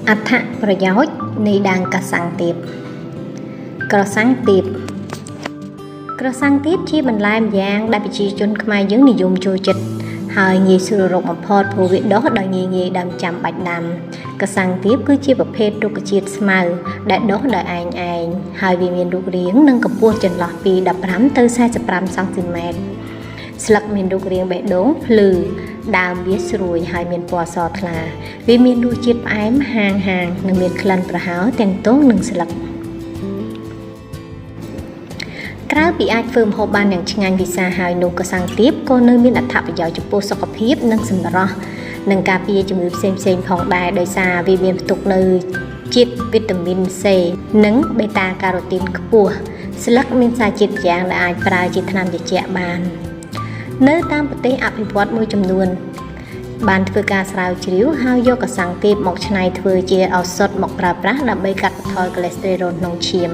អត្ថប្រយោជន៍នៃដើមក្រសាំងទាបក្រសាំងទាបក្រសាំងទាបជាបន្លែម្យ៉ាងដែលប្រជាជនខ្មែរយើងនិយមចូលចិត្តហើយងាយស្រួលរកបំផុតព្រោះវាដុះដោយងាយងាយដើមចាំបាច់ដាំក្រសាំងទាបគឺជាប្រភេទរុក្ខជាតិស្មៅដែលដុះដោយឯងឯងហើយវាមានរូបរាងនិងកម្ពស់ចន្លោះពី15ទៅ45សង់ទីម៉ែត្រស្លឹកមានរូបរាងបេះដូងភ្លឺដើមវាស្រួយហើយមានពណ៌សថ្លាវាមានរសជាតិផ្អែមហាងហាងនិងមានក្លិនប្រហើរទាំងទងនិងស្លឹកក្រៅពីអាចធ្វើម្ហូបបានយ៉ាងឆ្ងាញ់ពិសាហើយនោះក្រសាំងទាបក៏នៅមានអត្ថប្រយោជន៍ចំពោះសុខភាពនិងសម្រស់និងការពារជំងឺផ្សេងៗផងដែរដោយសារវាមានផ្ទុកនៅជាតិវីតាមីន C និងបេតាការ៉ូទីនខ្ពស់ស្លឹកមានសារជាតិយ៉ាងដែលអាចប្រើជាថ្នាំត្រជាក់បាននៅតាមប្រទេសអភិវឌ្ឍមួយចំនួនបានធ្វើការស្រាវជ្រាវហើយយកក្រសាំងទាបមកច្នៃធ្វើជាឱសថមកប្រើប្រាស់ដើម្បីកាត់បន្ថយកូលេស្តេរ៉ុលក្នុងឈាម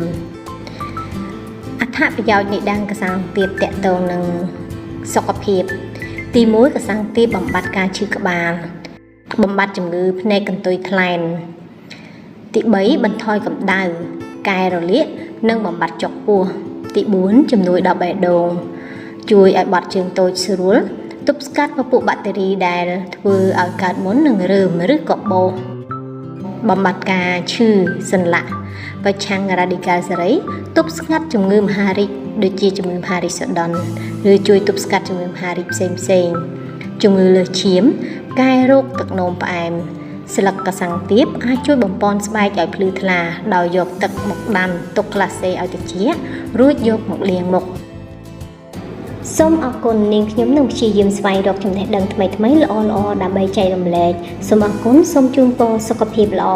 អត្ថប្រយោជន៍នៃដើមក្រសាំងទាបទាក់ទងនឹងសុខភាពទី1ក្រសាំងទាបបំបត្តិការឈឺក្បាលបំបត្តិជំងឺភ្នែកកន្ទុយថ្លែនទី3បន្ថយកម្ដៅកែរលាកនិងបំបត្តិចុកពោះទី4ជំនួយដល់បេះដូងជួយឲ្យបត់ជើងតូចស្រួលទប់ស្កាត់ពពួកបាក់តេរីដែលធ្វើឲ្យកើតមុននឹងរើមឬក៏បោសបំបត្តិការឈឺសន្លាក់ប្រឆាំងរ៉ាឌីកាល់សេរីទប់ស្ងាត់ជំងឺមហារីកដូចជាជំងឺមហារីកសូដុនឬជួយទប់ស្កាត់ជំងឺមហារីកផ្សេងផ្សេងជំងឺលើសឈាមកែរោគទឹកនោមផ្អែមស្លឹកក្រសាំងទាបអាចជួយបំប៉នស្បែកឲ្យភ្លឺថ្លាដោយយកទឹកមកដាំទុកក្លាសេឲ្យត្រជាក់រួចយកមកលាងមុខសូមអរគុណនាងខ្ញុំនឹងព្យាយាមស្វែងរកចំណេះដឹងថ្មីៗល្អៗដើម្បីចែករំលែកសូមអរគុណសូមជូនពរសុខភាពល្អ